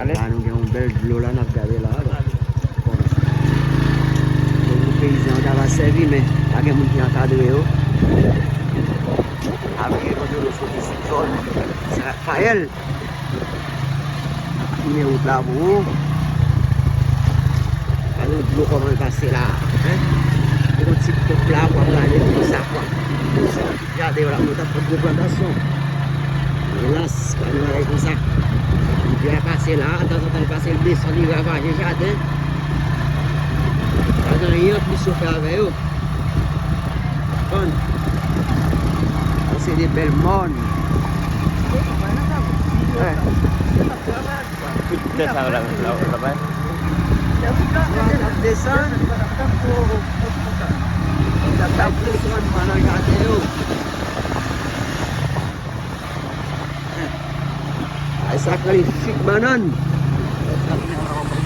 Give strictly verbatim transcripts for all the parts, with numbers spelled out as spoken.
La, nou gen yon bèl dlo la, n ap gade la. Bon, pou peyizan yo ta va sèvi, men pa gen moun ki ankadre yo. Avre kote yo soti sou zòn Sen Rafayèl. Ap fouye wout la pou ou. Gade dlo kòman l pase la, hein? Gen yon ti koup la, w ap gade konsa, kwa. Konsa. Jaden yo la, nou t ap fè gwo plantasyon. Elas, pa gen bagay konsa. Rivyè a pase la, tanzantan l pase, l desann, li ravaje jaden. Pa gen anyen anplis yo fè avè yo. Konprann? Sa se de bèl mòn. Wè. Tout tè sa yo la, la, la, la. Ap desann. Ap desann pandan gade yo. Ay, sa kale fik bannann.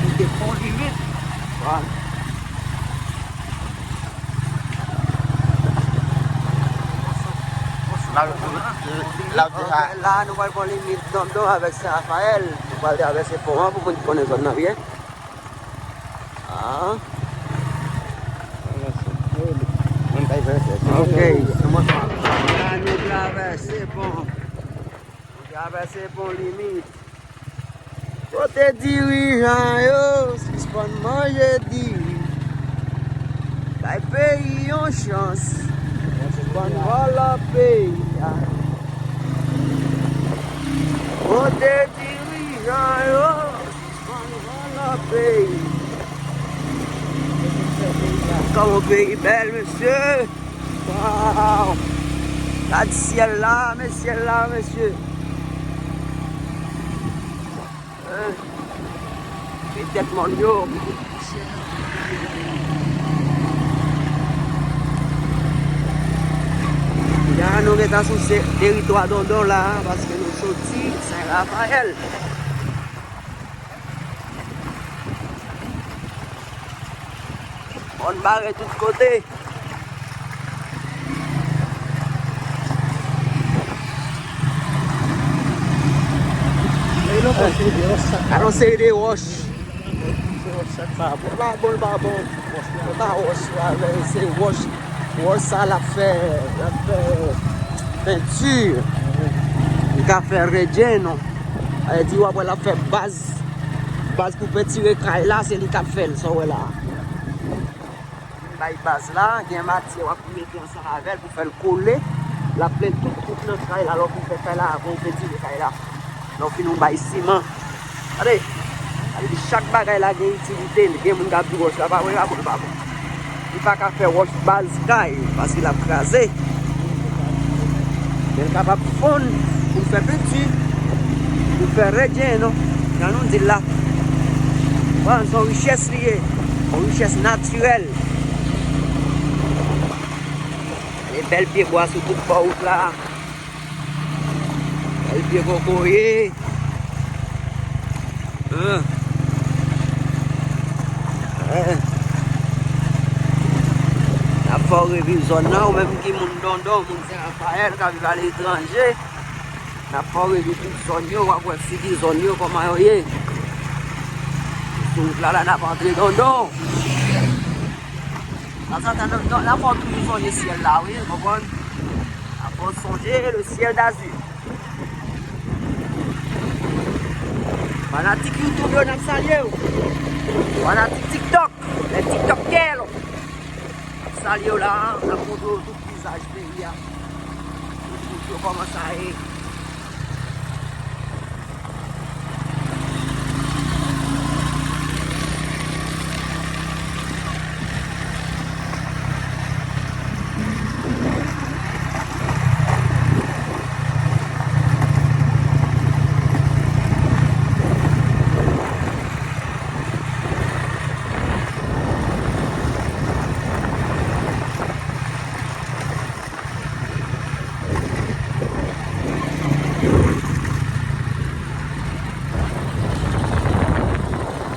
Moute pon limit. Vwala. La, la, la, nou pral pran limit Dondon avèk Sen Rafayèl. Nou pral travèse pon an pou moun konnen zòn nan byen. Ah. Ok. La, nou travèse pon. Nou travèse pon limit. Kote dirijan yo, sispann manje diri. Bay peyi yon chans. Sispann vòlò peyi a. Kote dirijan yo, sispann vòlò peyi. Kòman peyi bèl, mesye. Waw! Gad syèl la, men syèl la, mesye. Eh, men tèt mòn yo. Ya, nou gentan sou se-, teritwa Dondon la, paske nou soti Sen Rafayèl. Mòn bare tout kote. Gade yon seri de wòch. Li pa bon, li pa bon. Se pa wòch la, men se wòch. Wòch sa l ap fè, l ap fè penti. Li ka fè relleno. Sa vle di w ap wè l ap fè baz. Baz pou pentire kay la, se li k ap fè l, sa w wè la. Li bay baz la, gen matyè w ap mete ansanm avè l pou fè l kole. L ap plen tout, tout nan kay la, lè w fin fè kay la, apre w pentire kay la. Lè w fin ou bay siman. Gade, sa vle di chak bagay la gen itilite l. Gen moun k ap di wòch la pa bon, li pa bon, li pa bon. Li pa ka fè wòch baz kay, paske l ap kraze. Men l kapab fonn pou l fè penti, pou l fè relleno, jan nou di l la. Bon, se yon richès li ye, yon richès natirèl. Gen bèl pyebwa sou tout bò wout la. Bèl pye kokoye. Hein. Hein. N ap fè w reviv zòn nan, ou menm ki moun Dondon, moun Sen Rafayèl, k ap viv aletranje. N ap fè w reviv tout zòn yo, w ap wè figi zòn yo, kòman yo ye. Sou wout la, la, n ap antre Dondon. Tanzantan, n, n, n ap fè w toujou sonje syèl la, wi, w konprann? N ap fè w sonje le ciel d'azur. Fanatik YouTube yo, n ap salye w. Fanatik TikTok, les TikTokers. N ap salye w la, n ap montre w tout vizaj peyi a. Pou w montre w kòman sa ye.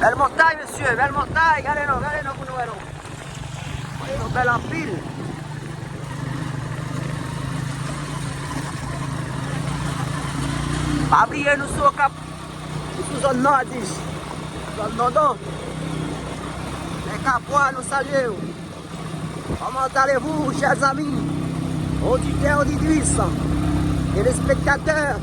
Bèl montay, mesye, bèl montay. Gade non, gade non pou nou wè non. Mwen yo bèl anpil. Pa bliye nou sou Okap. Sou zòn Nòdis, zòn Dondon. Lè Kapwa, nou salye w. Comment allez-vous, chers amis, auditeurs, auditrices, téléspectateurs